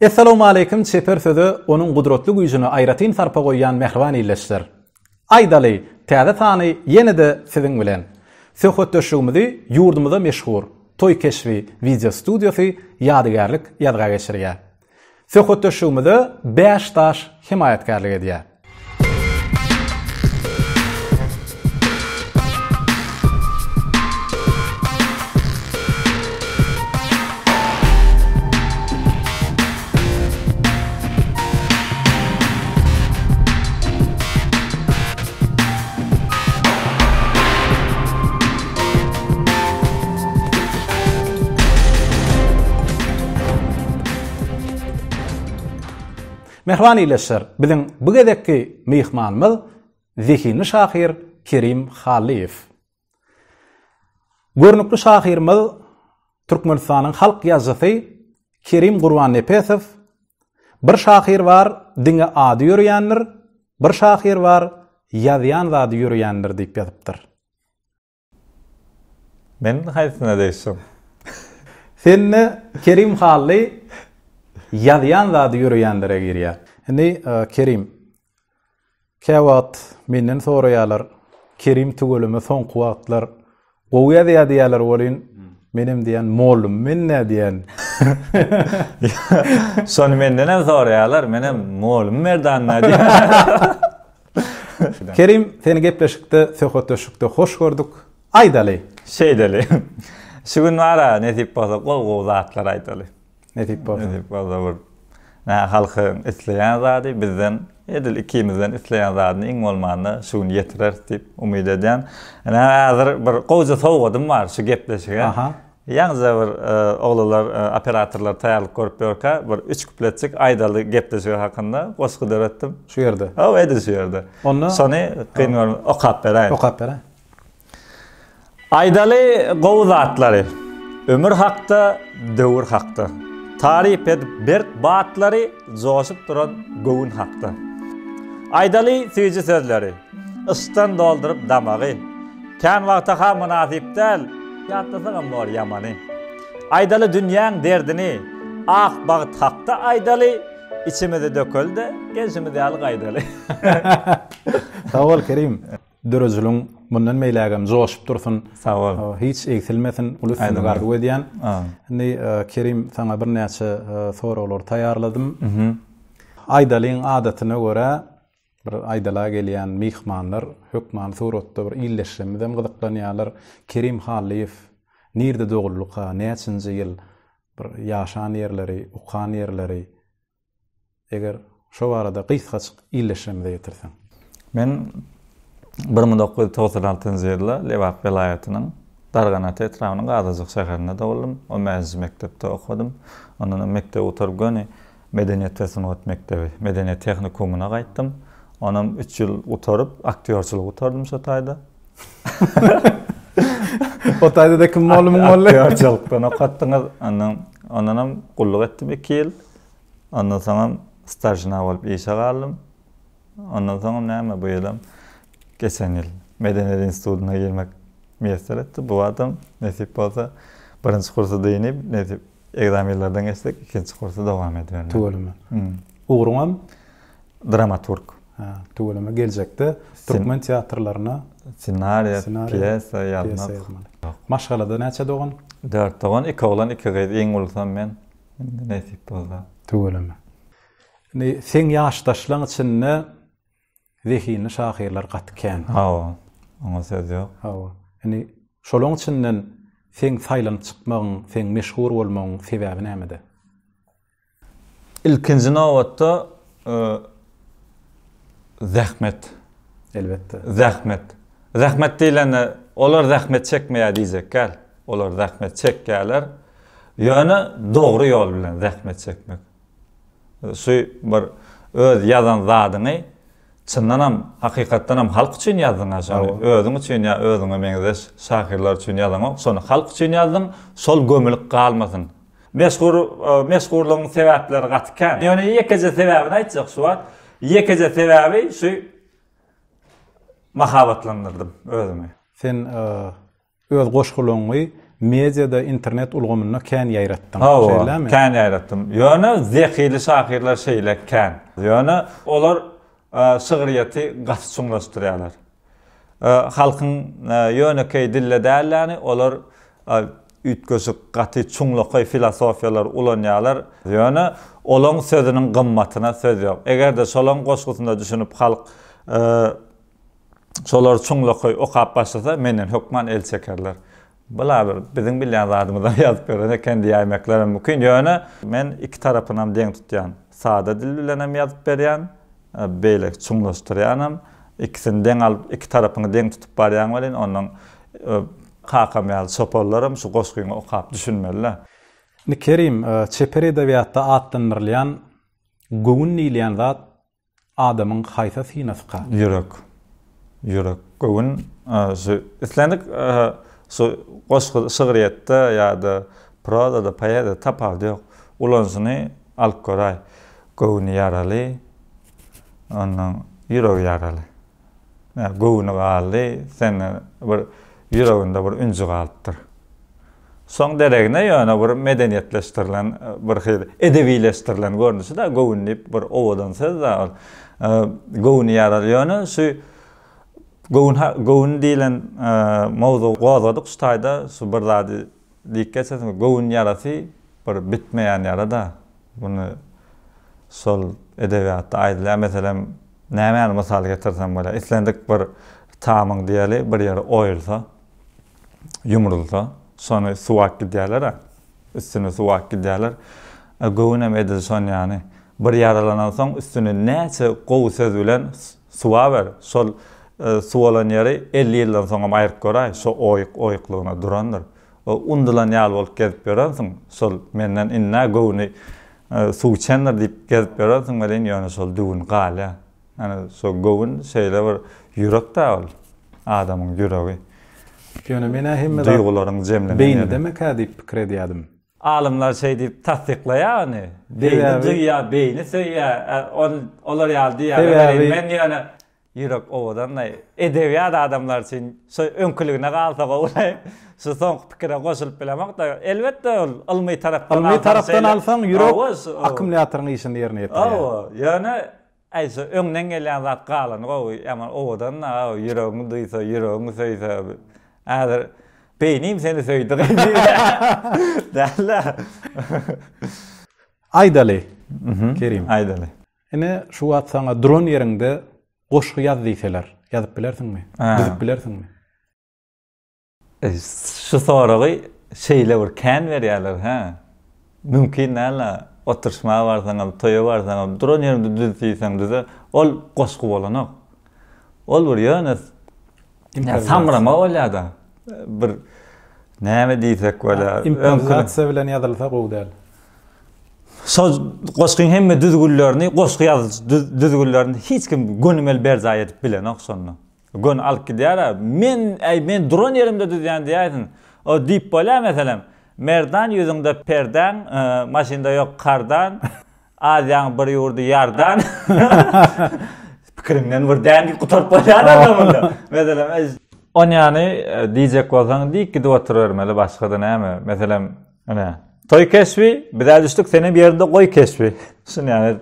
Essalawmaleýkim çeper söze onuň gudratly güýjüne aýratyn sarpa goýýan mähriban ildeşler. Aýdaly, täze sany ýene-de siziň bilen. Söhbetdeşligimizi ýurdumyza meşhur Toý keşbi wideo studiýasy ýadygärlik ýazga geçirýär. Söhbetdeşligimize Bäş daş hemaýatkärlik edýär. Mähriban ildeşler, biziň bu gezekki myhmanymyz zehinli şahyr Kerim Hallyýew. Görnükli şahyrymyz Türkmenistanyň halk ýazyjysy Kerim Gurbannepesow Bir şahyr bar, diňe ady ýörýändir, bir şahyr bar, ýazýan zady ýörýändir diýip ýazypdyr. Men haýsyna degişim? Sende Kerim Hally ýazýan zady ýöreýänlere girýär. Indi Kerim, käwagt menden soraýarlar, Kerim tüweleme soňky wagtlar gowy ýazýar diýýärler welin, menem diýýän mollum men-dä diýýän. Şony mendenem soraýarlar, menem mollum Merdan-da diýýän. Kerim, seni gepleşikde, söhbetdeşlikde hoş gördük. Aýdaly. Şeýdeli. Şu gün bar-a, nesip bolsa gowy-gowy zatlar aýdaly. Nesip bolsa. Nesip bolsa bir nä halkyň isleýän zady bizden edil ikimizden isleýän zadyny iň bolmanda şu gün ýetireris diýip umyt edýän. Ine häzir bir gowja sowgadym bar şu gepleşige. Aha. Ýaňyja bir oglanlar operatorlar taýýarlyk görüp ýörkä bir üç kupletjik aýdaly gepleşigi hakynda goşgy döretdim. Şu ýerde. Hawa edil şu ýerde. Onda Şony kyn görme okap beräýin. Okap beräý. Aýdaly gowy zatlary. Ömür hakda, döwür hakda. Taryp edip berk batlary, joşup duran göwün hakda. Aýdaly süýji sözleri. Yşkdan dolduryp damagy. Kän wagta-ha mynasyp däl, ýatlasagam bor ýamany. Aýdaly dünýäň derdini, ak bagt hakda aýdaly, içimizi dökeli-de, gelşimiz ýaly gaýdaly. Sag bol Kerim. Döredijiligiň mundan beýlägem joşup dursun. Sag bol. Hiç egsilmesin. Uly üstünlik arzuw edýän. Indi Kerim saňa birnäçe soraglar taýýarladym. Aýdalyň adatyna görä Bir aýdala gelýän myhmanlar hökmany suratda bir ildeşlerimizem gyzyklanýarlar. Kerim Hallyýew nirde doguldyka, näçinji ýyl, bir ýaşan ýerleri, okan ýerleri, eger şo barada gysgajyk ildeşlerimize ýetirseň. Men 1996-njy ýylda Lebap welaýatynyň Darganata etrabynyň Gazajyk şäherinde doguldym. On bäşinji mekdepde okadym. Ondanam mekdebi gutaryp göni Medeniýet we sungat mekdebi, medeniýet tehnikumyna gaýtdym. Onam üç ýyl gutaryp, aktýorçylygy gutardym şo taýda. O taýda-da kim mugallymyň boldy? Aktýorçylykdan okatdyňyz. Ondan, ondanam gulluk etdim iki ýyl. Ondan soňam stažina bolup işe galdym. Ondan soňam näme bu ýylam geçen ýyl medeniýet institutyna girmek miýesser etdi. Bu adam nesip bolsa birinji kursy dynyp, nesip Ekzamenlerden geçsek, ikinji kursy dowam edibermeli. Tüweleme. Ugruňam? Dramaturg. Ha, tüweleme geljekde türkmen teatrlaryna ssenariýa, pýesa ýazmak. Maşgalada näçe dogan? Dört dogan, iki oglan, iki gyz. Iň ulusam men. Indi nesip bolsa. Tüweleme. Indi seň ýaşdaşlaň içinde Zehinli şahyrlar gaty kän. Hawa, oňa söz ýok. Hawa. Indi şolaň içinden seň saýlanyp çykmagyň, seň meşhur bolmagyň sebäbi nämede? Ilkinji nobatda zähmet. Elbetde. Zähmet. Zähmet diýlende olar zähmet çekmeýär diýjek däl. Olar zähmet çekýärler. Ýöne dogry ýol bilen zähmet çekmek. Şu bir öz ýazan zadyňy çyndanam, hakykatdanam halk üçin ýazdyň-a şony. Özüň üçin ýa özüňe meňzeş şahyrlar üçin ýazaňok. Şony halk üçin ýazdyň, şol gömülip galmasyn. Meşhur meşhurlygyň sebäpleri gaty kän. Ýöne ýekeje sebäbini aýtjak şu wagt. Ýekeje sebäbi şu mahabatlandyrdym özümi. Sen öz goşgularyňy. mediada, internet ulgamynda kän ýaýratdyň. Hawa, Şeýlemi? Kän ýaýratdym. Ýöne zehili şahyrlar şeýle kän. Ýöne olar şygryýeti gaty çuňlaşdyrýarlar. Halkyň ýönekeý dilde däl ýany olar üýtgeşik gaty çuňlakaý filosofiýalar ulanýarlar. Ýöne olaň sözüniň gymmatyna söz ýok. Eger-de şolaň goşgusyna düşünip halk şolary çuňlakaý okap başlasa menden hökman el çekerler. Bula bir biziň bilýän zadymyzam ýazyp ýören eken diýäýmeklerem mümkin. Ýöne men iki tarapynam deň tutýan. Sada dil bilenem ýazyp berýän, beýleki çuňlaşdyrýanam. Ikisini deň alyp, iki tarapyňy deň tutup barýaň welin, onnoň kakam ýaly çopanlaram şu goşgyňy okap düşünmeli-dä. Indi Kerim, çeper edebiýatda atlandyrylýan göwün diýilýän zat Adamyň haýsy synasyka? Ýürek. Ýürek. Göwün şu islendik şu goşgy şygryýetde ýa-da prozada, poeziýada tapawudy ýok. Ulanyşyny alyp göräý. Göwni ýaraly, ondan ýüregi ýaraly. Göwni galdy, sende bir ýüreginde bir ünji galypdyr. Şoň deregine ýöne bir medeniýetleşdirilen, bir hili edebileşdirilen görnüşi-de göwün diýip bir owadan söz-dä ol. Göwni ýaraly. Ýöne şu göwün göwün diýlen mowzugy gozgadyk şu taýda şu bir zady diýip geçesim. Göwün ýarasy bir bitmeýän ýara-da. Muny şol edebiýatda aýdylýar. Meselem, nämäni mysal getirsem bolýar? Islendik bir tamyň diýeli bir ýeri oýulsa, ýumrulsa, şony suwap gidýärler-ä. Üstüni suwap gidýärler. Göwünem edil şon ýaly. Bir ýaralanansoň üstüni näçe gowy söz bilen suwaber, şol suwalan ýeri 50 ýyldan soňam aýryp göräý, şo oýuk oýuklygyna durandyr. Undulan ýaly bolup gezip ýörensiň, şol menden ind-ä göwni suw içendir diýip gezip ýörensiň welin, ýöne şol düwün galýar. Ýöne şo göwün şeýle bir ýürek-dä ol, adamyň ýüregi. Ýöne men-ä hemme zat Duýgularyň jemlenen ýeri. beýnidemekä diýip pikir edýärdim. Alymlar şeý diýip tassyklaýar ony. Beýni duýýar, beýni söýýär, olar ýaly diýýärler welin, men ýöne Ýürek owadanlaý. Edebiýat adamlar üçin şu öňküligine galsa gowulaý. Şu soňky pikire goşulyp bilemok-da. Elbetde ol ylmy tarapdan alsaň Ylmy tarapdan alsaň ýürek akkumulýatoryň işini ýerine ýetirýär. Hawa, ýöne äý şu öňden gelýän zat galany gowy. Ýaman owadan-da ýüregiň duýsa, ýüregiň söýse. Häzir beýnim seni söýdi däl-de. Aýdaly, Kerim. Aýdaly. Ine, şu wagt saňa duran ýeriňde goşgy ýaz diýseler, ýazyp bilersiňmi? Düzüp bilersiňmi? Şu soragy şeýle bir kän berýärler, hä? Mümkin däl-ä. Oturyşmaga barsaňam, toýa barsaňam, duran ýeriňde düz diýseň düze, ol goşgy bolanok. Ol bir ýöne samrama bolýar-da. Bir näme diýsek bolýar. Improvizasiýa bilen ýazylsa gowy däl. Şol goşgyň hemme düzgünlerini, goşgy ýazyjy düzgünlerini hiç kim gönümel berjaý edip bilenok şonda. Göni alyp gidýär-ä. Men, äý, men duran ýerimde düzýän diýäýsin. O diýip bolýar meselem, Merdan ýüzüňde perdäň, maşynda ýok kardan, Aziýaň bir ýurdy ýardan. Pikiriňden bir dän diýip gutaryp bolýar-da munda. Meselem, onýany diýjek bolsaň diýip gidip oturybermeli, başga-da näme. Meselem, Ine. Toý keşbi, bizä düşdük, senem ýerinde goý keşbi. Şuny ýaly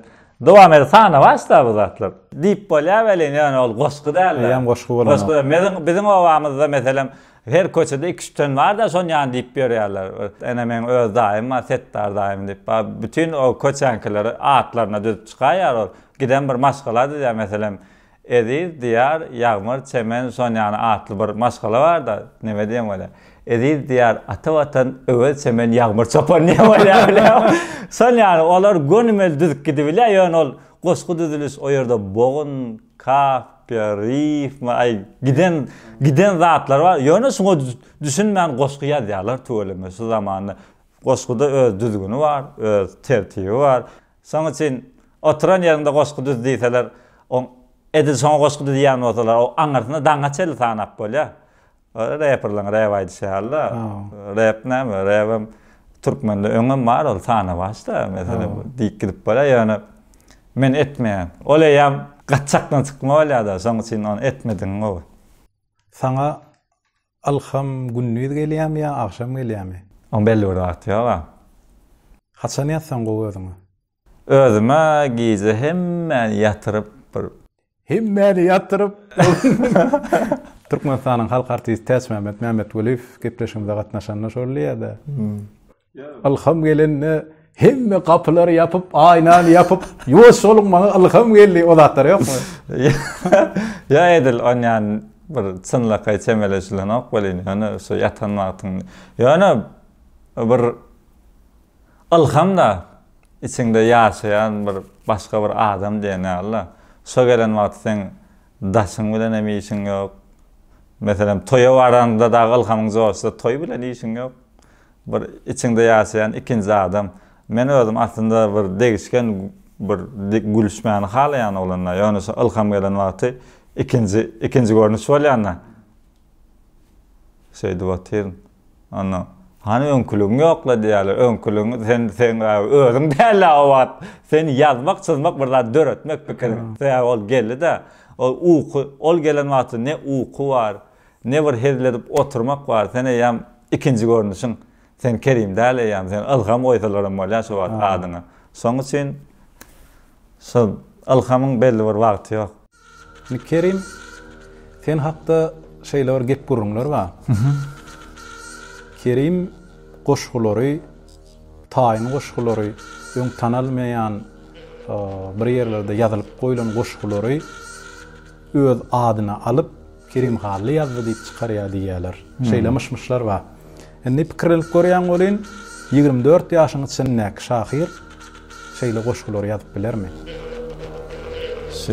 dowam edip sana başla bu zatlar. Diýip bolýar welin, ýöne ol goşgy däl. Eýýäm goşgy bolanok. Goşgy däl. Biziň, biziň obamyzda meselem, her köçede iki-üçden bar-da, şony ýaly diýip ýörýärler. Ene meň öz daýym bar, Setdar daýym diýip. Bar, bütin o köçäňkileri atlaryna düzüp çykaýýar ol. Giden bir maşgala düzýär, meselem, Eziz Diýar, Ýagmyr, Çemen, Sonýany atly bir maşgala bar-da, neme diýen bolýar. Eziz Diýar, Ata Watan, Öwez Çemen, Ýagmyr çopan diýen bolýar bilýäňmi? Sonýany olar gönümel düzüp gidibilýär, ýöne ol goşgy düzüliş o ýerde bogun, kapýa, rifma, aý giden giden zatlar bar. Ýöne şuňa düşünmän goşgy ýazýarlar tüweleme şu zamanda. Goşguda öz düzgüni bar, öz tertibi bar. Şoň üçin oturan ýeriňde goşgy düz diýseler, oň edil şoňa goşgy düzýän bolsalar, o aňyrsyna daňa çenli sanap bolýar. Reperleriň rep aýdyşy ýaly-da. Rep näme? Repem türkmende öňem bar ol sanawaç-da, meselem, diýip gidip bolýar, ýöne men etmeýän. Ol eýýäm gaçakdan çykma bolýar-da, şoň üçin ony etmedigiň gowy. Saňa. Ylham gündiz gelýärmi ýa agşam gelýärmi? Oň belli bir wagty ýog-a. Haçan ýatsaň gowy özüňe? Özüme gije hemmäni ýatyryp bir. Hemmäni ýatyryp. Türkmenistanyň halk artisti Täçmämmet Mämmetweliýew gepleşigimize gatnaşanda şol diýýär-de. Ylham gelende hemme gapylary ýapyp, aýnany ýapyp, ýuwaş boluň maňa ylham geldi, o zatlar ýokmy? Ýa edil onýan bir çynlakaý çemeleşilenok welin, ýöne şu ýatan wagtyň, ýöne bir Ylham-da içiňde ýaşaýan bir başga bir adam diýen ýaly-da. Şo gelen wagty seň daşyň bilen hem işiň ýok. Meselem, toýa baranda dagy ylhamyň joşsa toý bilen işiň ýok. Bir içiňde ýaşaýan ikinji adam. Men özüm aslynda bir degişgen bir gülüşmäni halaýan oglan-da. Ýöne şo ylham gelen wagty ikinji ikinji görnüş bolýan-da. Şeýdip otyryn. Onda, hany öňküligiň ýok-la diýýärler. Öňküligiň sen sen özüň däl-ä o wagt. Sen ýazmak, çyzmak, bir zat döretmek pikiriň. Sebäbi ol geldi-de, ol uky, ol gelen wagty ne uky bar, ne bir hezil edip oturmak bar. Sen eýýäm ikinji görnüşiň. Sen Kerim däl eýýäm, sen Ylham goýsalaram bolýar şo wagt adyňa. Şoň üçin şol ylhamyň belli bir wagty ýok. Indi Kerim, sen hakda şeýle bir gep-gürrüňler bar. Kerim goşgulary, taýyn goşgulary, öň tanalmaýan bir ýerlerde ýazylyp goýlan goşgulary öz adyna alyp, Kerim Hally ýazdy diýip çykarýar diýýärler. Şeýle myş-myşlar bar. Indi pikirlenip görýäň welin, 24 ýaşyň içindäki şahyr şeýle goşgulary ýazyp bilermi? Şu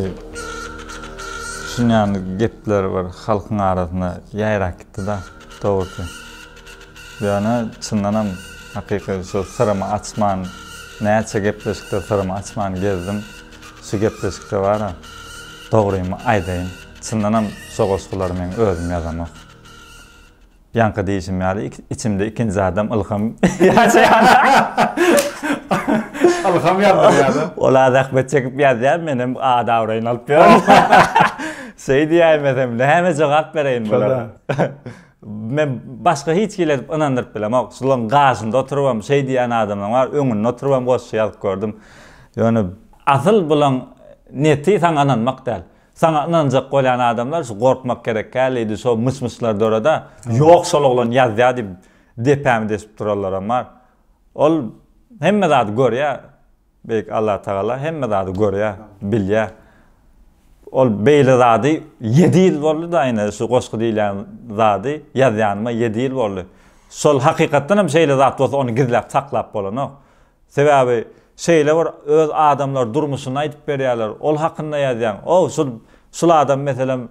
şunýaly gepler bir halkyň arasynda ýaýrap gitdi-da, dogrusy. Ýöne çyndanam hakyky şu syrymy açman, näçe gepleşikde syrymy açman gezdim. Şu gepleşikde bar-a, dogrymy aýdaýyn, çyndanam şo goşgulary men özüm ýazamok. Ýaňky diýşim ýaly içimde ikinji adam Ylham ýaşaýan. Ylham ýazdyrýar-da. Ol-a zähmet çekip ýazýar, menem ad-abraýyny alyp ýörün. Şeý diýäýmesem, näme jogap bereýin bulara? Men başga hiç hili edip ynandyryp bilemok. Şularyň gaşynda oturybam şeý diýýän adamlaryň bar, öňünde oturybam goşgy ýazyp gördüm. Ýöne asyl bulaň neti saňa ynanmak däl. Saňa ynanjak bolýan adamlar şu gorkmak gerek däl diýdi, şo myş-myşlar döredi. Ýok şol oglan ýazýar diýip depämi deşip duranlaram bar. Ol hemme zady görýär. Beýik Allatagala hemme zady görýär, bilýär. Ol beýle zady ýedi ýyl boldy-da ine şu goşgy diýilýän zady ýazýanyma ýedi ýyl boldy. Şol hakykatdan hem şeýle zat bolsa ony gizläp saklap bolanok. Sebäbi şeýle bir öz adamlar durmuşyny aýdyp berýärler, ol hakynda ýazýaň. O şul şul adam meselem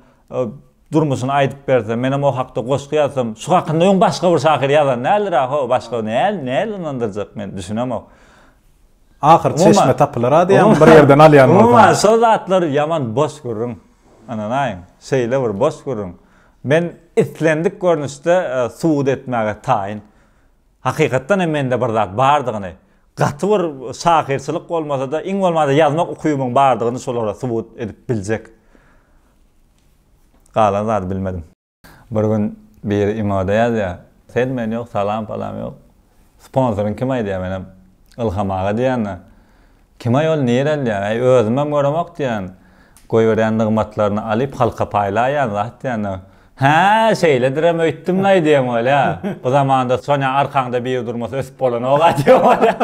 durmuşyny aýdyp berse, menem o hakda goşgy ýazsam, şu hakynda öň başga bir şahyr ýazan däldir-a, ho, başga näl näl ynandyrjak men düşünemok. Ahyr çeşme tapylar-a diýýäňmi bir ýerden alýan bolsaň. Umuman şol zatlar ýaman boş gürrüň. Ynanaýyň, şeýle bir boş gürrüň. Men islendik görnüşde subut etmäge taýyn. Hakykatdan hem mende bir zat bardygyny, gaty bir şahyrçylyk bolmasa-da, iň bolmanda ýazmak ukybymyň bardygyny şolara subut edip biljek. Galan zady bilmedim. Bir gün biri imoda ýazýar, Sen men ýok, salam-palam ýok. Sponsoryň kim aýdýar menem Ylham aga diýende, Kim-aý ol nireli diýýän, äý özümem göremok diýýän, goýberýän nygmatlaryny alyp halka paýlaýan zat diýende, Hä, şeýledirem öýtdüm-laý diýen bolýa. Bu zamanda Sonýa arkaňda biri durmasa ösüp bolanok-a diýen bolýa.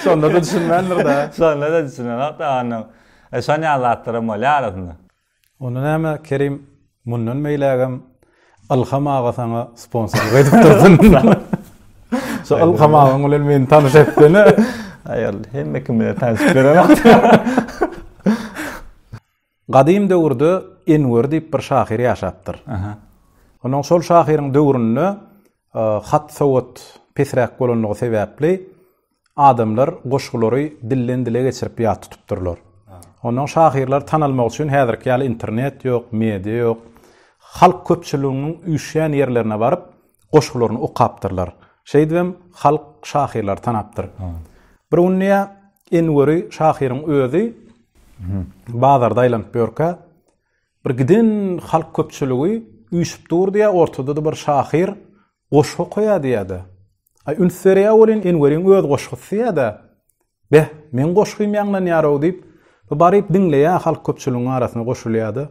Şonda-da düşünmändir-dä. Şonda-da düşünenok-da onuň. Şon ýaly zatlaram bolýar arasynda. Onda näme Kerim mundan beýlägem Ylham aga saňa sponsorlyk edip dursun. Şu Ylham agaň bilen meni tanyş etsene. Aý ol hemme kim bilen tanyşyp berenok. Gadym döwürde Enwer diýip bir şahyr ýaşapdyr. Onuň şol şahyryň döwründe hat-sowat pesräk bolanlygy sebäpli Adamlar goşgulary dilden-dile geçirip ýat tutupdyrlar. Ondan şahyrlar tanalmak üçin häzirki ýaly internet ýok, media ýok. Halk köpçüliginiň üýşýän ýerlerine baryp, goşgularyny okapdyrlar. Şeýdibem halk şahyrlary tanapdyr. Bir gün diýýär, Enweri şahyryň özi bazarda aýlanyp ýörkä, Bir giden halk köpçüligi. Üýşüp dur diýýär, ortada-da bir şahyr goşgy okaýar diýýär-de. Aý, üns berýär welin, Enweriň öz goşgusy diýýär-de. Beh, meň goşgym ýaňlanýar-ow diýip, bu baryp diňleýär, halk köpçüligiň arasyna goşulýar-da.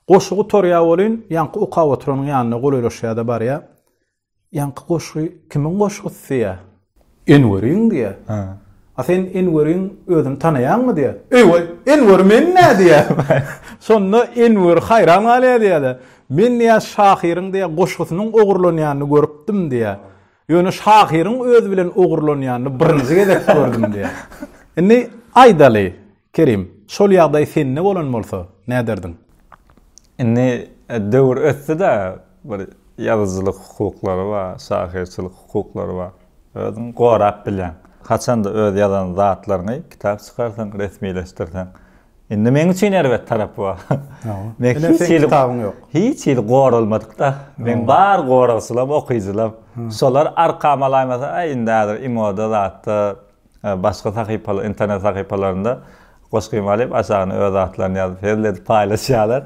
Goşgy gutarýar welin, ýaňky okap oturanyň ýanyna golaýlaşýar-da barýar. Ýaňky goşgy kimiň goşgusy diýýär. Enweriň diýýär. A sen Enweriň özüni tanaýaňmy diýýär. Eý-weý, Enwer men-dä diýýär. Şonda Enwer haýran galýar diýýär-de. Men diýýär, şahyryň diýýär, goşgusynyň ogurlanýanyny görüpdim diýýär. Ýöne şahyryň özi bilen ogurlanýanyny birinji gezek gördüm diýýär. Indi aýdaly, Kerim, şol ýagdaý sende bolan bolsa, näderdiň? Indi döwür ösdi-de, bir ýazyjylyk hukuklary bar, şahyrçylyk hukuklary bar. Özüň gorap bilýäň. Haçanda öz ýazan zatlaryňy kitap çykarsaň, resmileşdirseň. Indi meň üçin erbet tarapy bar. Men hiç hili kitabyň ýok. Hiç hili goralmadyk-da. Meň bar goragçylam, okyjylam. Şolar arkama alaýmasa, aý indi häzir imoda zatda Başga sahypalar, internet sahypalarynda goşgymy alyp, aşagyna öz atlaryny ýazyp, hezil edip paýlaşýarlar.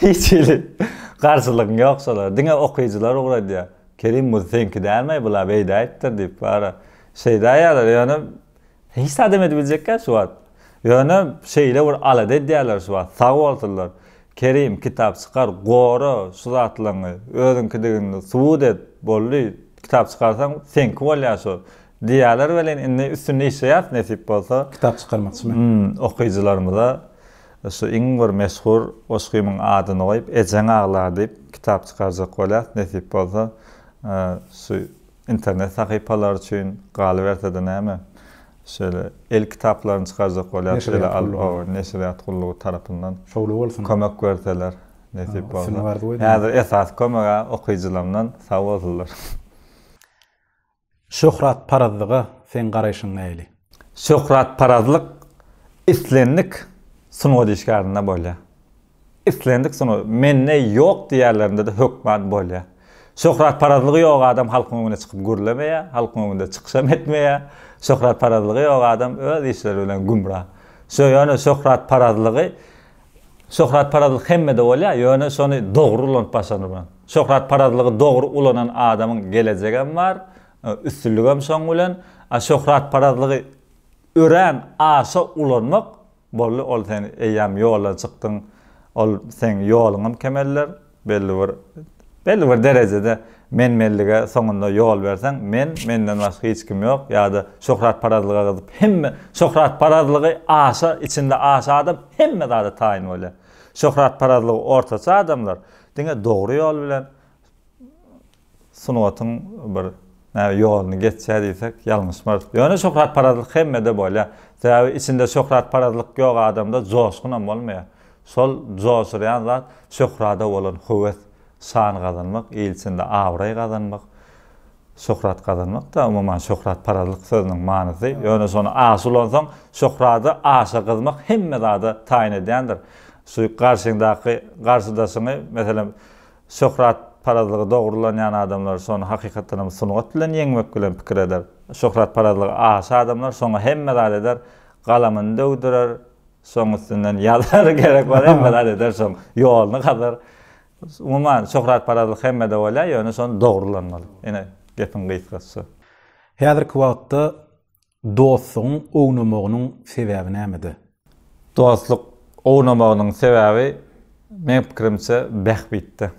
Hiç hili garşylygyň ýok şolara. Diňe okyjylar ugradýar. Kerim bu seňki dälmi, bula beýdäýipdir diýip, bara şeýdäýýärler. Ýöne hiç zadam edibiljekkä şu wagt. Ýöne şeýle bir alada edýärler şu wagt. Sag bolsunlar. Kerim, kitap çykar, gora şu zatlaryňy, özüňkidigini subut et, boldy. Kitap çykarsaň, seňki bolýar şo. Diýýärler welin indi üstünde işleýäris nesip bolsa. Kitap çykarmakçymy? Hum, okyjylarymyza şu iň bir meşhur goşgymyň adyny goýup Ejeň aglar diýip kitap çykarjak bolýas nesip bolsa. Şu internet sahypalary üçin galyberse-de näme şeýle el kitaplaryny çykarjak bolýas şeýle alyp hawa neşirýat gullugy tarapyndan Şowly bolsun. Kömek berseler nesip bolsa. Häzir esasy kömeg-ä okyjylarymdan sag bolsunlar. Şöhratparazlyga seň garaýşyň nähili? Şöhratparazlyk islendik sungat işgärinde bolýar. Islendik sungat, mende ýok diýýänlerinde-de hökman bolýar. Şöhratparazlygy ýok adam halkyň öňüne çykyp gürlemeýär, halkyň öňünde çykyşam etmeýär. Şöhratparazlygy ýok adam öz işleri bilen gümra. Şo ýöne şöhratparazlygy Şöhratparazlyk hemmede bolýar, ýöne şony dogry ulanyp başarman. Şöhratparazlygy dogry ulanan adamyň gelejegem bar, üstünligem şoň bilen. A şöhratparazlygy örän aşa ulanmak boldy, ol sen eýýäm ýoldan çykdyň, ol seň ýoluňam kemelder, Belli bir belli bir derejede men-menlige soňunda ýol berseň, men, menden başga hiç kim ýok ýa-da şöhratparazlyga gyzyp hemme şöhratparazlygy aşa içinde aşa adam hemme zada taýyn bolýar. Şöhratparazlygy ortaça adamlar diňe dogry ýol bilen Sungatyň bir näme ýoluny geçýär diýsek ýalňyşmarys. Ýöne şöhratparazlyk hemmede bolýar. Sebäbi içinde şöhratparazlyk ýok adamda joşgunam bolmaýar. Şol joşurýan zat şöhrada bolan höwes, şan gazanmak, il içinde abraý gazanmak, şöhrat gazanmak-da umuman şöhratparazlyk sözüniň manysy. Ýöne şony aşa ulansaň şöhrada aşa gyzmak hemme zada taýyn edýändir. Şu garşyňdaky garşydaşyňy meselem Şöhratparazlygy dogrulanýan adamlar şony hakykatdan hem sungat bilen ýeňmek bilen pikir eder. Şöhratparazlygy aşa adamlar şoňa hemme zat eder, galamyny döwdürer, şoň üstünden ýazar, gerek bolsa hemme zat eder şoň ýoluny gazar. Umuman şöhratparazlyk hemmede bolýar, ýöne şony dogrulanmaly. Ine gepiň gysgasy şu. Häzirki wagtda Dostlugyň ownamagynyň sebäbi nämede? Dostluk ownamagynyň sebäbi meň pikirimçe bähbitde.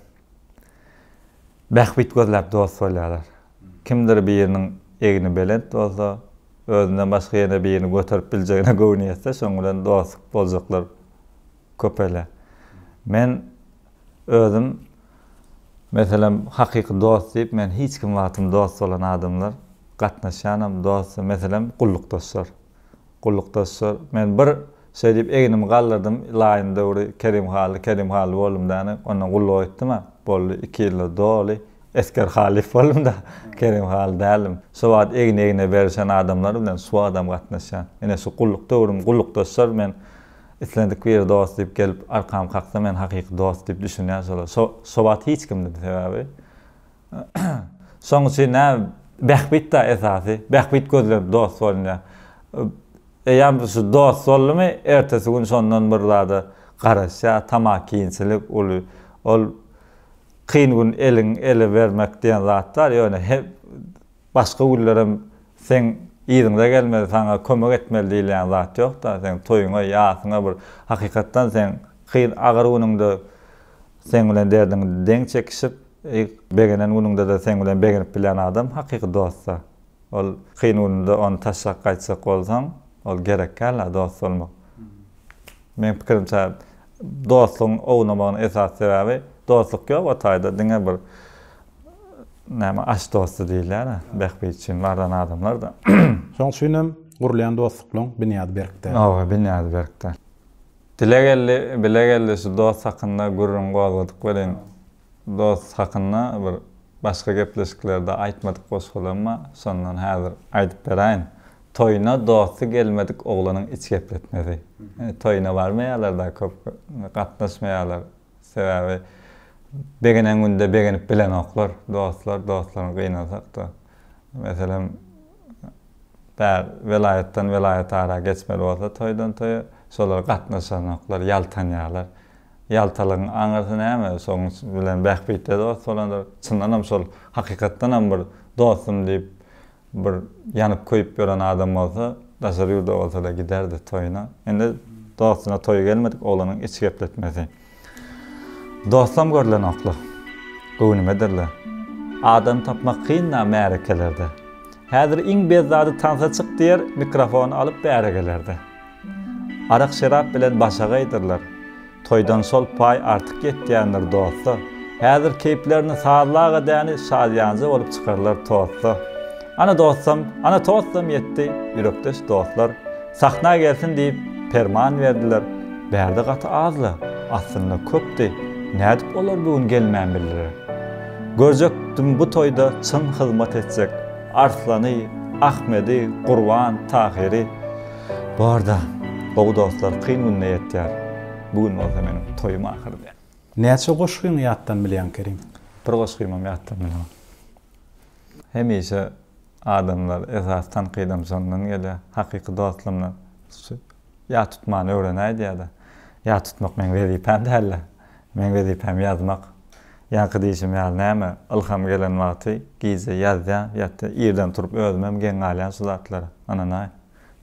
Bähbit gözläp dost bolýarlar. Kimdir biriniň egni belent bolsa, özünden başga ýene birini göterip biljegine göwni ýetse, şoň bilen dostluk boljaklar köpelýär. Men özüm Meselem, hakyky dost diýip men hiç kim wagtym dost bolan adamlar gatnaşýanam dost meselem gullukdaşlar. Gullukdaşlar men bir şeý diýip egnimi galdyrdym laýyn döwri Kerim Hally Kerim Hally boldum däni ondan gulluga gitdim-ä boldy iki ýylda doly Esger Hallyýew boldum-da Kerim Hally däldim. Şo wagt egni egne berişen adamlar bilen şu wagtam gatnaşýan. Ine şu gulluk döwrüm gullukdaşlar men Islendik biri dost diýip gelip arkamy kaksa men hakyky dost diýip düşünýän şolar. Şo şo wagt hiç kimdim sebäbi. Şoň üçin nä bähbit da esasy. Bähbit gözlenip dost bolunýar. Eýýäm şu dost boldumy ertesi gün şondan bir zada garaşýar. Tamakinçilik uly. Ol. Kyn gün eliň ele bermek diýen zat bar, ýöne he başga günlerem seň yzyňda gelmeli, saňa kömek etmeli diýilýän zat ýok-da, seň toýuňa, ýasyňa bir hakykatdan seň kyn, agyr günüňde seň bilen derdiňi deň çekişip, begenen günüňde-de seň bilen begenip bilýän adam hakyky dost-da. Ol kyn gününde ony taşlap gaýtjak bolsaň, ol gerek däl-ä dost bolmak. Meň pikirimçe dostlugyň ownamagynyň esasy sebäbi dostluk ýok o taýda diňe bir näme aş dosty diýilýär-ä bähbit üçin barlan adamlar-da. Şoň üçin hem gurulýan dostluklaryň binýady berk däl. Hawa, binýady berk däl. Dile geldi, bile geldi şu dost hakynda gürrüň gozgadyk welin Dost hakynda bir başga gepleşiklerde aýtmadyk goşgularym bar, şondan häzir aýdyp beräýin. Toýuna dosty gelmedik oglanyň iç gepletmesi. Toýuna barmaýarlar-da köp, gatnaşmaýarlar. Sebäbi begenen günde begenip bilenoklar dostlar, dostlaryny gynansak-da. Meselem, bär welaýatdan welaýatara geçmeli bolsa toýdan toýa, şolar gatnaşanoklar, ýaltanýarlar. Ýaltalygyň aňyrsy näme? Şoň bilen bähbitde dost bolandyr. Çyndanam şol hakykatdanam bir dostum diýip bir ýanyp köýüp ýören adam bolsa, daşary ýurda bolsa-da giderdi toýuna. Indi dostuna toýy gelmedik oglanyň iç gepletmesi. Dostam görlenokla. Göwnümedirle. Adam tapmak kyn-da märekelerde. Häzir iň bezzady tansa çyk diýer, mikrofony alyp bäre gelerde. Arak-şerap bilen başagaýdyrlar. Toýdan şol paý artyk ýetýändir dosta. Häzir keýplerini sazlaga däni şadyýanja bolup çykarlar tosta. Ana dostam, ana tostam ýetdi, ýürekdeş dostlar. Sahna gelsin diýip, perman berdiler. Bärde gaty az-la, aslynda köpdi. Nädip olar bu gün gelmän bildiler? Görjekdim bu toýda çyn hyzmat etjek Arslany, Ahmedi, Gurban, Tahyry. Borda, gowy dostlar kyn günde ýetýär. Bu gün bolsa meniň toýum ahyry diýýär. Näçe goşgyňy ýatdan bilýäň Kerim? Bir goşgymam ýatdan bilemok. Hemişe adamlar esasy tankydam şondan gelýär. Hakyky dostlarymdan şu ýat tutmany öwrenäý diýýärler. Ýat tutmak meň wezipäm däl-de. Meň wezipäm ýazmak. Ýaňky diýşim ýaly näme, ylham gelen wagty gije ýazýan, ýatýan, irden turup özümem geň galýan şu zatlara. Ynanaý.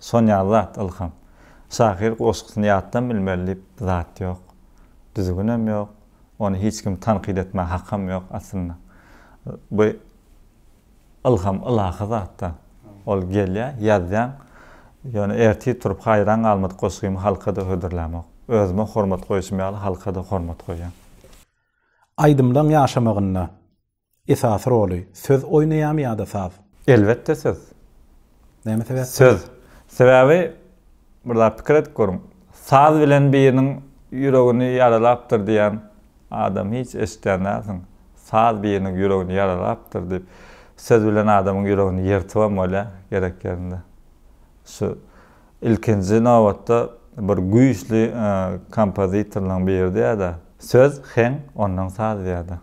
Şon ýaly zat ylham. Şahyr goşgusyny ýatdan bilmeli diýip zat ýok. Düzgünem ýok. Ony hiç kim tankyt etmäge hakam ýok aslynda. Bu ylham ylahy zatda. Ol gelýär, ýazýaň. Ýöne ertir turup haýran galmadyk goşgymy halka-da hödürlämok. Özüme hormat goýşum ýaly halka-da hormat goýýan. Aýdymlaň ýaşamagynda esasy roly söz oýnaýamy ýa-da saz? Elbetde söz. Näme sebäpden? Söz. Sebäbi bir zat pikir edip görüň. Saz bilen biriniň ýüregini ýaralapdyr diýen adam hiç eşidýän dälsiň. Saz biriniň ýüregini ýaralapdyr diýip. Söz bilen adamyň ýüregini ýyrtybam bolýar gerek ýerinde. Şu Ilkinji nobatda bir güýçli kompozitorlaryň biri diýýär-de, söz, heň, ondan saz diýýär-de.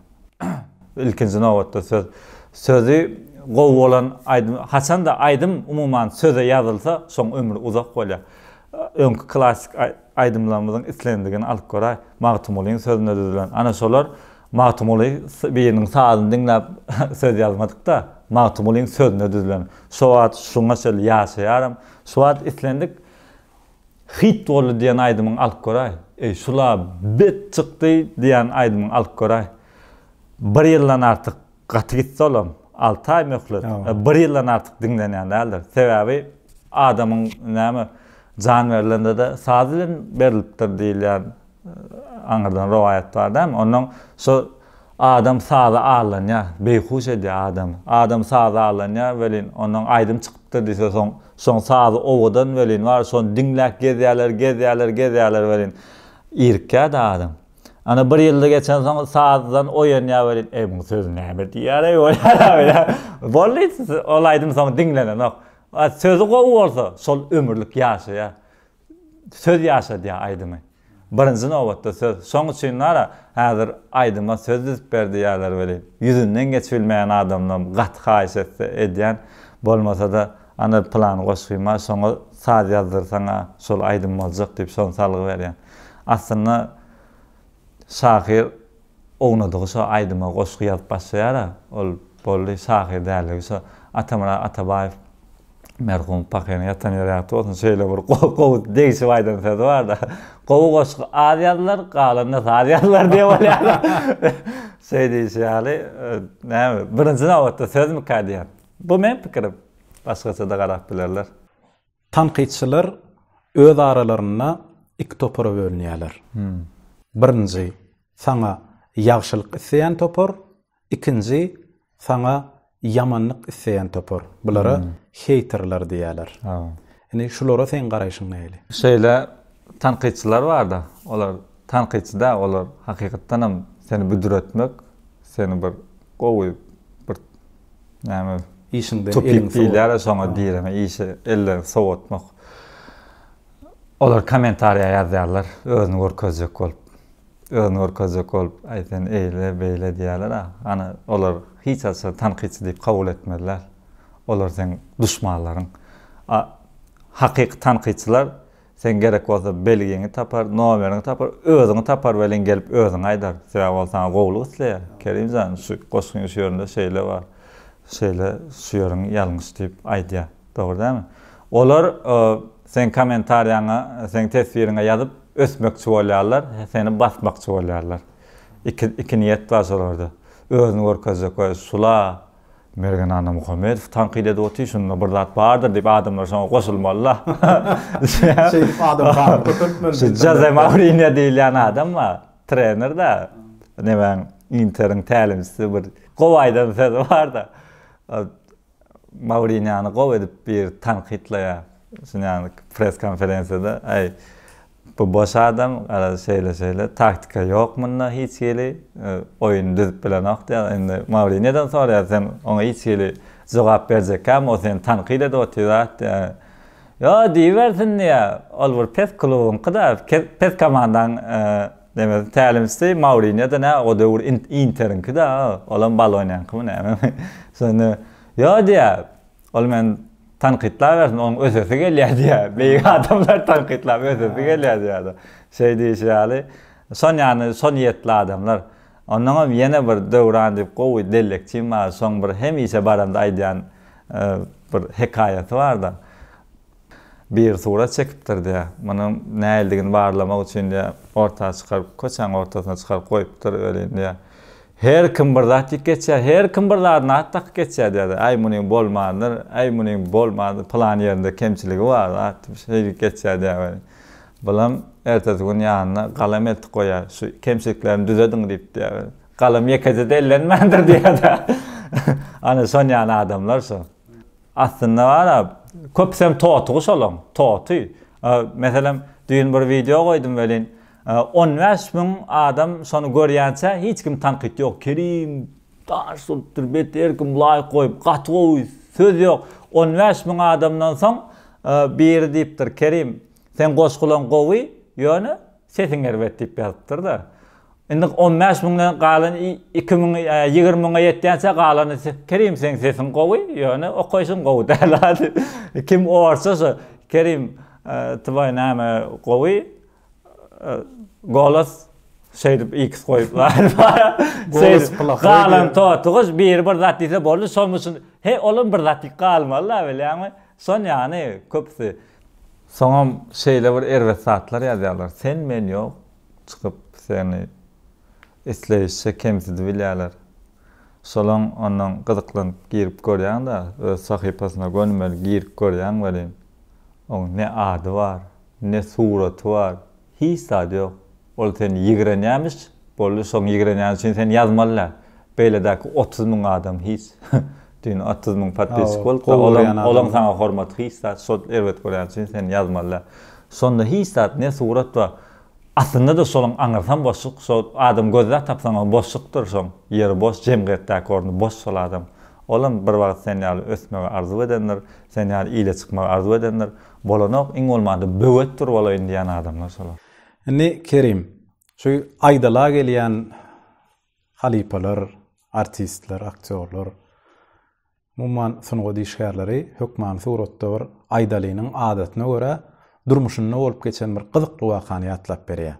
Ilkinji nobatda söz. Sözi gowy bolan aýdym, haçan-da aýdym umuman söze ýazylsa, şoň ömri uzak bolýar. Öňki klassyk aýdymlarymyzyň islendigini alyp göräý, Magtymgulyň sözüne düzülen. Ana şolar Magtymguly biriniň sazyny diňläp söz ýazmadyk-da, Magtymgulyň sözüne düzülen. Şo wagt şuňa çenli ýaşaýaram. Şu wagt islendik hit boldy diýen aýdymyňy alyp göräý. Eý, şula bet çykdy diýen aýdymyňy alyp göräý. Bir ýyldan artyk gaty gitse olam, alty aý möhlet, bir ýyldan artyk diňlenýän däldir. Sebäbi adamyň näme jan berlende-de saz bilen berlipdir diýilýän Aňyrdan rowaýat bar dämi? Onnoň şo adam saza aldanýar, beýhuş edýär adamy. Adam saza aldanýar welin, onnoň aýdym çykypdyr diýse, soň şoň sazy owadan welin bar, şony diňläp gezýärler, gezýärler, gezýärler welin, irikýär-de adam. Ana bir ýylda geçensoň sazdan oýanýar welin, eý muň sözi näme diýýär-eý bolýar. Boldy, ol aýdym soň diňlenenok. A sözi gowy bolsa, şol ömürlik ýaşaýar. Söz ýaşadýar aýdymy. Birinji nobatda söz. Şoň üçin bara häzir aýdyma söz düzüp ber diýýärler welin, ýüzünden geçibilmeýän adamlam gaty haýyş etse edýän, bolmasa-da ana pylan goşgym bar şoňa saz ýazdyrsaň-a şol aýdym boljak diýip şony salgy berýän. Aslynda şahyr. Ownadygy şo aýdyma goşgy ýazyp başlaýar-a, ol boldy, şahyr dälligi şo. Atamyrat Atabaýew merhum pahyryň ýatan ýeri ýagty bolsun, şeýle bir gowy degişip aýdan sözi bar-da. Gowy goşgy az ýazylar, galanyna saz ýazylar diýip bolýar. Şeý diýşi ýaly, näme, birinji nobatda sözmükä diýýän. Bu meň pikirim. Başgaça-da garap bilerler. Tankytçylar öz aralarynda iki topara bölünýärler. Birinji, saňa ýagşylyk isleýän topar, ikinji, saňa ýamanlyk isleýän topar. Bulara heýterler diýýärler. Indi şulara seň garaýşyň nähili? Şeýle tankytçylar bar-da, olar tankytçy däl, olar hakykatdanam seni büdretmek, seni bir gowy bir Näme? Işiňden eliňi Tupik diýilýär şoňa direme işi ellerini sowatmak. Olar kommentariýa ýazýarlar özüni görkezjek bolup. Özüni görkezjek bolup, aý sen eýle, beýle diýýärler-a. Ana olar hiç haçan tankytçy diýip kabul etmezler. Olar seň duşmanlaryň. A hakyky tankytçylar Sen gerek bolsa belgiňi tapar, nomeriňi tapar, özüňi tapar welin gelip özüňe aýdar. Sebäbi ol saňa gowulyk isleýär. Kerim jan, şu goşgyň şu ýerinde şeýle bar, şeýle şu ýeriň ýalňyş diýip aýdýar. Dogry dälmi? Olar seň kommentariýaňa, seň teswiriňe ýazyp ösmekçi bolýarlar, seni basmakçy bolýarlar. Iki, iki niýet bar şolarda. Özüni görkezjek we şula Mergen Annamuhammedow tankyt edip otyr, şunda bir zat bardyr diýip adamlar şoňa goşulmaly-da. Şeýdip adam sanyny köpeltmeli. Şu Joze Mourinho diýilýän adam bar, trener-de, nemäň Interiň tälimçisi bir gowy aýdan sözi bar-da. Mourinhony gowy edip bir tankytlaýar. Şuny ýaly press konferensiýada, aý Bu boş adam, garaz şeýle-şeýle, taktika ýok munda hiç hili, oýuny düzüp bilenok diýýär. Indi Mourinýodan soraýar, sen oňa hiç hili jogap berjekkämi, o seni tankyt edip otyr zat diýýär. Ýo, diýibersin diýýär. Ol bir pes klubuňky-da, pes komandaň nemesi, tälimçisi Mourinýo-da nä, o döwür Interiňki-de, olam Boloniýaňkymy nämemi. Şonda, ýo diýýär, Ol meni tankytlabersin, onuň ösesi gelýär diýýär. Beýik adamlar tankytlap ösesi gelýär diýýär. Şeý diýşi ýaly, şon ýany, şo niýetli adamlar. Onnoňam ýene bir Döwran diýip gowy dellekçim bar, şoň bir hemişe baramda aýdýan bir hekaýasy bar-da. Biri surat çekipdir diýýär. Munuň näildigini barlamak üçin diýýär, orta çykaryp, köçäň ortasyna çykaryp goýupdyr welin diýýär. Her kim bir zat diýip geçýär, her kim bir zadyna at dakyp geçýär diýýär. Äý munyň bolmandyr, äý munyň bolmandyr, pylan ýerinde kemçiligi bar zat diýip şeýdip geçýär diýýär welin. Bulam ertesi gün ýanyna galam eltip goýýar. Şu kemçiliklerimi düzediň diýip diýýär welin. Galam ýekeje-de ellenmändir diýýär-de. Ana şon ýaly adamlar şo. Aslynda bar-a, köpüsem toty şolaň, toty. Meselem, düýn bir wideo goýdum welin, 15 müň adam şony görýänçä hiç kim tankyt ýok. Kerim daş bolupdyr, bet her kim laýk goýup, gaty gowy, söz ýok. 15 müň adamdan soň biri diýipdir, Kerim, seň goşgulaň gowy, ýöne sesiň erbet diýip ýazypdyr-da. Indi 15 müňden galan 2 müň, 20 müňe ýetýänçä galany Kerim seň sesiň gowy, ýöne okaýşyň gowy däl. Kim orsa şo Kerim twoý näme gowy, golos şeýdip x goýup Golos plahoý. Galan totugyş biri bir zat diýse boldy, şonuň üçin he olam bir zat diýip galmaly-da bilýäňmi? Şon ýany köpüsi. Soňam şeýle bir erbet zatlar ýazýarlar. Sen men ýok. Çykyp seni isleýişçe kemsidibilýärler. Şolaň ondan gyzyklanyp girip görýäň-de, öz sahypasyna gönümel girip görýäň welin, oň ne ady bar, ne suraty bar, hiç zady ýok. Ol seni ýigrenýämiş, boldy, şoň ýigrenýäni üçin seni ýazmaly däl. Beýledäki 30 müň adam hiç. Düýn 30 müň podpisçik bolupdy, olaň, olaň saňa hormaty hiç zat, şol erbet görýäni üçin seni ýazmaly däl. Şonda hiç zat, ne surat bar. Aslynda-da şolaň aňyrsam boşluk, şo adam gözläp tapsaňam boşlukdyr şoň ýeri boş, jemgyýetdäki orny boş şol adam. Olam bir wagt sen ýaly ösmegi arzuw edendir, sen ýaly ile çykmagy arzuw edendir. Bolanok, iň bolmanda böwet dur bolaýyn diýýän adamlar şolar. Indi Kerim, şu aýdala gelýän halypalar, artistler, aktýorlar, Umuman, sungat işgärleri hökmany suratda bir Aýdalynyň adatyna görä durmuşynda bolup geçen bir gyzykly wakany ýatlap berýär.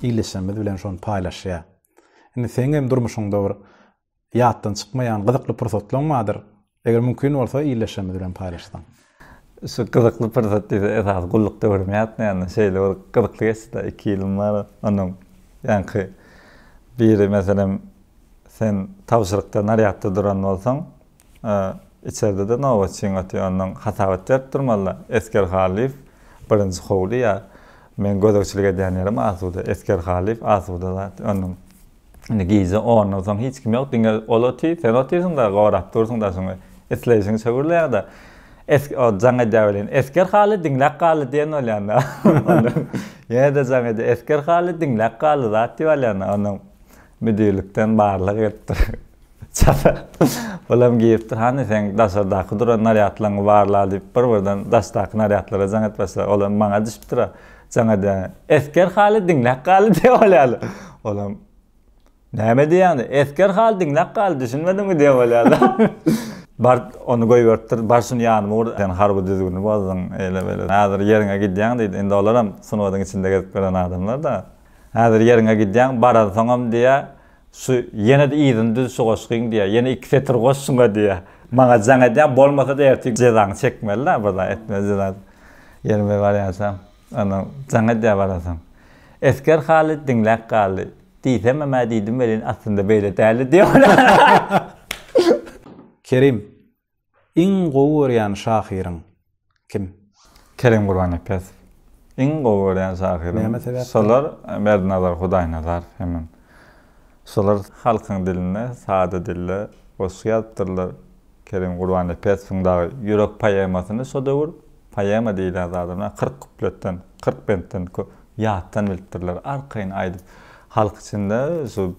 Ildeşlerimiz bilen şony paýlaşýar. Indi seň hem durmuşyňda bir ýatdan çykmaýan gyzykly pursatlaň bardyr. Eger mümkin bolsa ildeşlerimiz bilen paýlaşsaň. Şu gyzykly pursat diýse esasy gulluk döwrüm ýatmaýanda şeýle bir gyzykly geçdi-de iki ýylym bar. Onuň ýaňky biri meselem sen tabşyrykda narýadda duran bolsaň içerde-de nobatçyň otyr ondan hasabat berip durmaly-da. Esger Halyýew birinji howly ýa meň gözegçilik edýän ýerim asuda. Esger Halyýew asuda zat. Onuň Indi gije ondan soň hiç kim ýok, diňe ol otyr, sen otyrsyň-da, gorap dursuň daşyňy. Isleýşiňçe gürleýäň-de. Es o jaň edýär welin, Esger Hally diňläp galdy diýen bolýan-da. Ondan ýene-de jaň edýär, Esger Hally diňläp galdy zat diýip alýan-da. Ondan müdirlikden barlag gelipdir. Çata. Bulam giripdir, hany seň daşardaky duran narýadlaryňy barla diýip, bir-birden daşdaky narýadlara jaň edip başlady. Olam maňa düşüpdir-a. Jaň edýän. Esger Haly diňläp galdy diýip bolýarlar. Olam Näme diýýäň? Esger Haly diňläp galdy, düşünmediňmi diýip bolýarlar. Bar ony goýberipdir. Bar şuny ýanyma ur. Sen harby düzgüni bozduň, eýle-beýle. Häzir ýeriňe gidýäň diýdi. Indi olaram sungatyň içinde gezip ýören adamlar-da. Häzir ýeriňe gidýäň, baransoňam diýýär, şu ýene-de yzyny düz şu goşgyň diýýär. Ýene iki setir goş şuňa diýýär. Maňa jaň edýäň, bolmasa-da ertir jezaňy çekmeli-dä, bir zat etmeli jeza. Ýerime barýansam, ondan jaň edýär barasaň. Esger Halyt diňläp galdy. Diýsemem-ä diýdim welin, aslynda beýle däldi diýip. Kerim, iň gowy görýän şahyryň kim? Kerim Gurbannepesow. Iň gowy görýän şahyrym. Näme sebäpden? Şolar Berdinazar Hudaýnazarow hemem. Şolar halkyň dilinde, sada dilde goşgy ýazypdyrlar. Kerim Gurbannepesowyň dagy Ýürek poemasyny şo döwür poema diýilýän zadam 40 kupletden, 40 bentden köp ýatdan bilipdirler. Arkaýyn aýdyp, halk içinde şu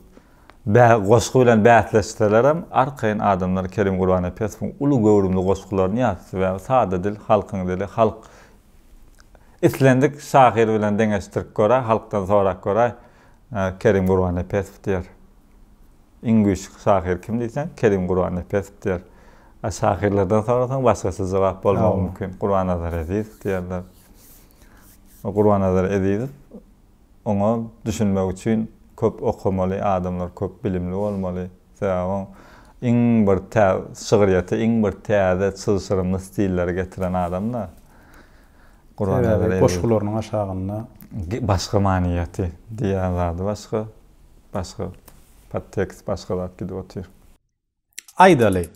bä goşgy bilen bäsleşselerem arkaýyn adamlar Kerim Gurbannepesowyň uly göwrümli goşgularyny ýat. Sebäbi sada dil, halkyň dili, halk islendik şahyr bilen deňeşdirip göräý, halkdan sorap göräý, Kerim Gurbannepesow diýer. Iň güýçli şahyr kim diýseň, Kerim Gurbannepesow diýer. A şahyrlardan sorasaň başgaça jogap bolmagy mümkin. Gurbannazar Ezizow diýerler. Gurbannazar Ezizow oňa düşünmek üçin köp okamaly, adamlar köp bilimli bolmaly. Sebäbi oň iň bir tä şygryýete iň bir täze çylşyrymly stilleri getiren adam-da. Gurbannazar Ezizow. Goşgularynyň aşagynda başga many ýaty, diýýän zady başga. Başga podtekst başga zat gidip otyr. Aýdaly.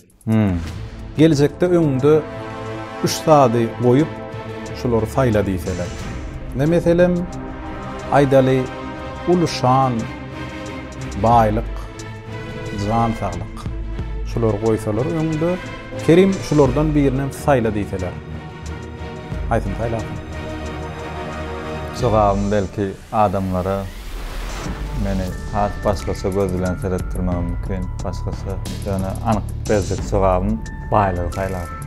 Geljekde öňüňde üç zady goýup, şulary saýla diýseler. Ne meselem, aýdaly, uly şan, baýlyk, jan saglyk. Şulary goýsalar öňüňde, Kerim şulardan birinem saýla diýseler. Haýsyny saýlarsyň? Jogabym belki adamlara meni has başgaça göz bilen seretdirmegi mümkin, başgaça, ýöne anyk berjek jogabym baýlygy saýlardym.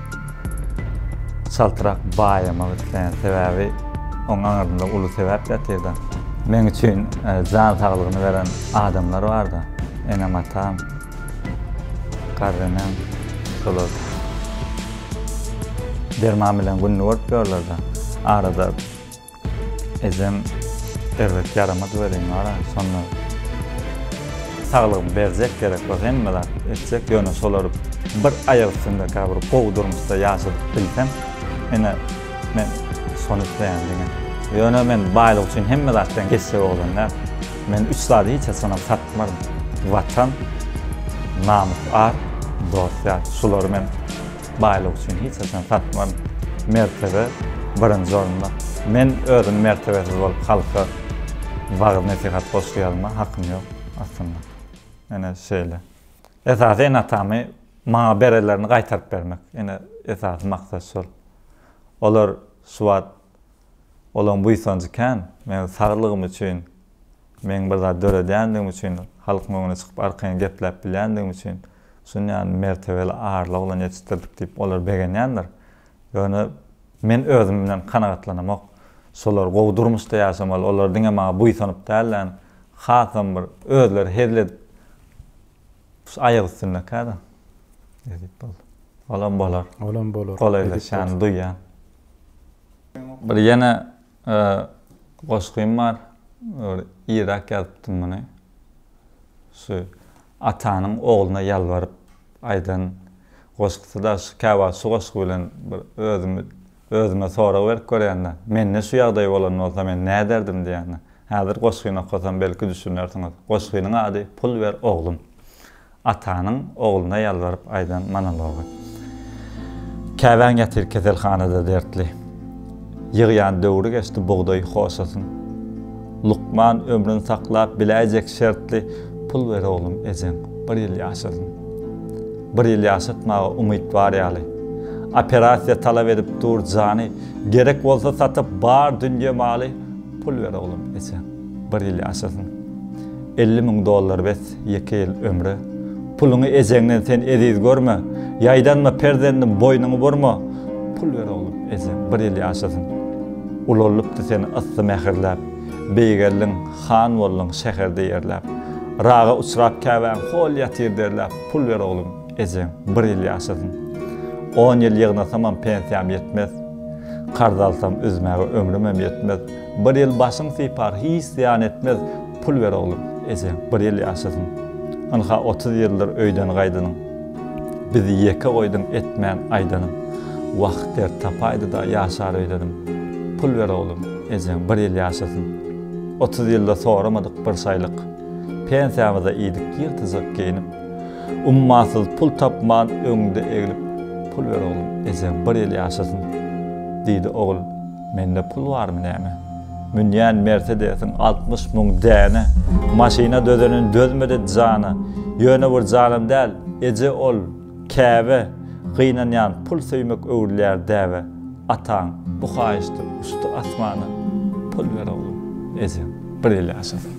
Çaltrak baýamak isleýän, sebäbi oň aňyrsynda uly sebäp ýatyr-da. Meň üçin jan saglygyny beren adamlar bar-da, enem-atam. Garry enem şolar derman bilen gününi görüp ýörler-de. Arada ejem erbet ýaramady welin bar-a, şonda saglygymy berjek gerek bolsa hemme zat etjek, ýöne şolary bir aýak üstündekä bir gowy durmuşda ýaşadyp bilsem, ine men şony isleýän diňe. Ýöne men baýlyk üçin hemme zatdan geçjek oglan däl. Men üç zady hiç haçanam satmaryn. Watan, namys-ar, dost-ýar. Şulary men baýlyk üçin hiç haçan satmaryn. Mertebe birinji orunda. Men özüm mertebesiz bolup halka wagyz-nesihat goşgy ýazma hakym ýok aslynda. Ine şeýle. Esasy ene-atamy maňa berenlerini gaýtaryp bermek. Ine esasy maksat şol. Olar şu wagt Olaň buýsanjy kän. Meň saglygym üçin, meň bir zat döredýändigim üçin, halkyň öňüne çykyp arkaýyn gepläp bilýändigim üçin, şuny ýaly mertebeli, arly oglan ýetişdirdik diýip olar begenýändir. Ýöne men özüm bilen kanagatlanamok. Şolar gowy durmuşda ýaşamaly, olar diňe maňa buýsanyp däl-de, hasam bir özleri hezil edip şu aýak üstündekä-de. Nesip bolsa. Olam bolar. Olam bolar. Golaýlaşýanyny duýýan. Bir ýene goşgym bar. Bir irräk ýazypdym muny. Şu atanyň ogluna ýalbaryp aýdan goşgusy-da şu käwagt şu goşgy bilen bir özümi özüme sorag berip görýän-de. Mende şu ýagdaý bolan bolsa men näderdim diýýän-de. Häzir goşgyny okasam belki düşünersiňiz. Goşgynyň ady Pul ber oglum. Atanyň ogluna ýalbaryp aýdan monology. Käbäň ýatyr keselhanada dertli. Ýygýan döwri geçdi bugdaý hoşasyn. Lukman ömrün saklap biläýjek şertli pul ber oglum ejeň bir ýyl ýaşasyn. Bir ýyl ýaşatmaga umyt bar ýaly. Operasiýa talap edip dur jany. Gerek bolsa satyp bar dünýe maly pul ber oglum ejeň bir ýyl ýaşasyn. 50 müň dollar bes ýeke ýyl ömre. Puluňy ejeňden sen eziz görme. Ýaýdanma perzendim boýnuňy burma. Pul ber oglum ejeň bir ýyl ýaşasyn. Ulaldypdy seni yssy mähirläp. Beýgeldiň, han bolduň şäherde ýerläp. Raga uçrap käbäň hol ýatyr derläp. Pul ber oglum ejeň bir ýyl ýaşasyn. On ýyl ýygnasamam pensiýam ýetmez. Karz alsam üzmäge ömrümem ýetmez. Bir ýyl başyň sypar, hiç zyýan etmez, Pul ber oglum, ejeň bir ýyl ýaşasyn. Ynha 30 ýyldyr öýden gaýdanyň. Bizi ýeke goýduň etmän aýdanym. Wah, dert tapaýdy-da ýaşar öýdenim. Pul ber oglum, ejeň bir ýyl ýaşasyn. 30 ýylda soramadyk bir şaýlyk. Pensiýamyza iýdik ýyrtyjyk geýnip. Ummasyz pul tapman öňüňde eglip. Pul ber oglum, ejeň bir ýyl ýaşasyn. Diýdi ogul. Mende pul barmy näme? Münýän Mersedesiň 60 müň däne. Maşyna dözenin dözmedi jana. Ýöne bir janam däl, eje ol, käbe. Gynanýan pul söýmek öwrülýär däbe. Ataň bu haýyşdy uçdy asmana. Pul ber oglum, ejeň bir ýyl ýaşasyn.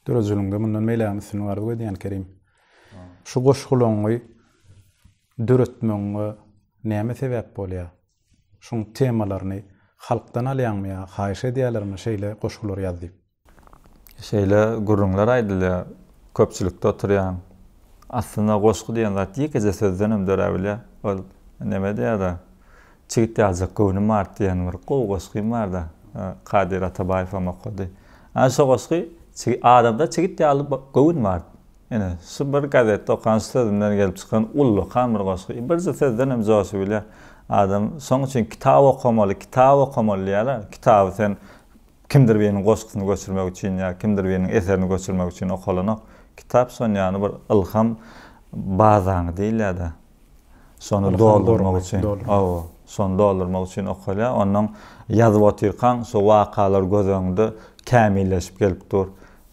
Döredijiligiňde mundan beýlägem üstünlik arzuw edýän Kerim. Şu goşgulaňy döretmegiňe näme sebäp bolýar? Şuň temalaryny halkdan alýaňmy ýa haýyş edýälermi şeýle goşgular ýaz diýip? Şeýle gürrüňler aýdylýar, köpçülikde oturýaň. Aslynda goşgy diýen zat ýekeje sözdenem döräbilýär. Ol neme diýýär-de, Çigit ýaljak göwnüm bar diýen bir gowy goşgym bar-da, Kadyr Atabaýewem okady. Ana şo goşgy adamda çigit ýaly göwün bar. Ine, şu bir gazetde okan şu sözümden gelip çykan ullakan bir goşgy. Birje sözden hem joşubilýär adam. Şoň üçin kitap okamaly, kitap okamaly diýýärler. Kitaby sen kimdir biriniň goşgusyny göçürmek üçin ýa kimdir biriniň eserini göçürmek üçin okalanok. Kitap şon ýaly bir ylham bazaňy diýilýär-de. Şony doldurmak üçin. Hawa, şony doldurmak üçin okalýar. Ondan ýazyp otyrkaň şo wakalar göz öňüňde kämilleşip gelip dur.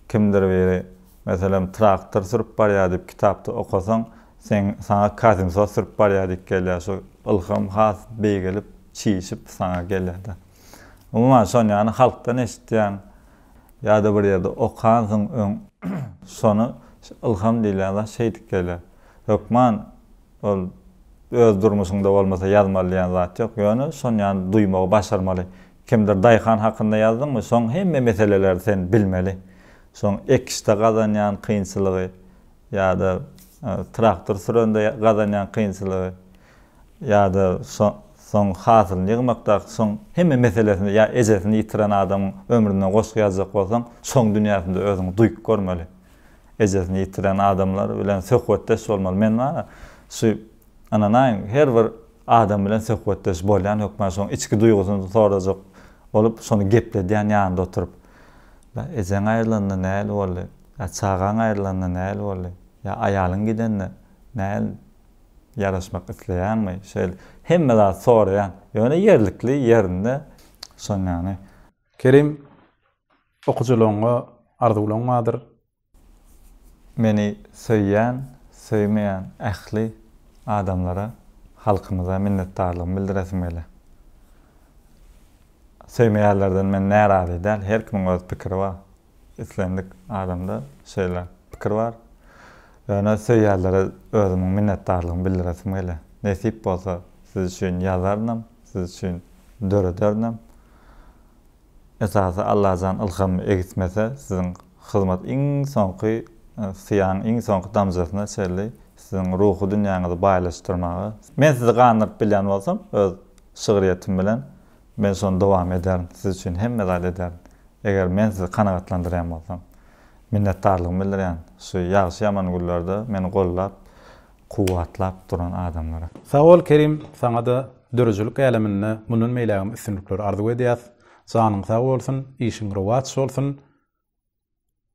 Kimdir biri, meselem, traktor sürüp barýar diýip kitapda okasaň, seň saňa Kazimsos sürüp barýar diýip gelýär. Şo ylham has beýgelip, çişip saňa gelýär-de. Umuman, şony ýaly halkdan eşitýäň ýa-da bir ýerde okansyň öň, şony ylham diýilýän zat şeýdip gelýär. Hökman ol öz durmuşyňda bolmasa ýazmaly diýen zat ýok. Ýöne şony ýaly duýmagy başarmaly. Kimdir daýhan hakynda ýazdyňmy, şoň hemme meseleleri sen bilmeli. Şoň ekişde gazanýan kynçylygy ýa-da traktor sürende gazanýan kynçylygy ýa-da soň hasylyny ýygmakdaky şoň hemme meselesini ýa ejesini ýitiren adamyň ömründen goşgy ýazjak bolsaň, şoň dünýäsinde özüňi duýup görmeli. Ejesini ýitiren adamlar bilen söhbetdeş bolmaly. Men bar-a, şu, ynanaýyň, her bir adam bilen söhbetdeş bolýan hökman şoň içki duýgusyny sorajak bolup, şony gepledýän ýanynda oturyp. Bä, ejeň aýrylanda nähili boldy? Ýa çagaň aýrylanda nähili boldy? Ýa aýalyň gidende nähili ýaraşmak isleýäňmi? Şeýle hemme zat soraýan. Ýöne ýerlikli, ýerinde şon ýaly. Kerim, Okyjylaryňa arzuwlaň bardyr. Meni söýýän, söýmeýän ähli adamlara, halkymyza minnetdarlygymy bildiresim gelýär. Söýmeýänlerden men närazy däl, her kimiň öz pikiri bar. Islendik adamda şeýle pikir bar. Ýöne söýýänlere özümiň minnetdarlygymy bildiresim gelýär. Nesip bolsa siz üçin ýazarynam, siz üçin dörederinem. Esasy Allajan ylhamy egismese siziň hyzmat iň soňky syýaň iň soňky damjasyna çenli siziň ruhy dünýäňizi baýlaşdyrmaga men sizi gandyryp bilýän bolsam öz şygryýetim bilen men şony dowam ederin siz üçin hemme zat ederin eger men sizi kanagatlandyrýan bolsam. Minnetdarlygymy bildirýän şu ýagşy-ýaman günlerde meni gollap, kuwwatlap duran adamlara. Sag bol Kerim, saňa-da döredijilik äleminde mundan beýlägem üstünlikler arzuw edýäs. Janyň sag bolsun, işiň rowaç bolsun.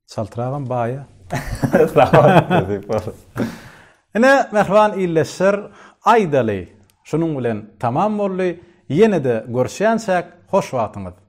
Çaltragam baýa. Sag bol, nesip bolsa. Ine, mähriban ildeşler, aýdaly, şunuň bilen tamam boldy. Ýene-de görüşýänçäk, hoş wagtyňyz!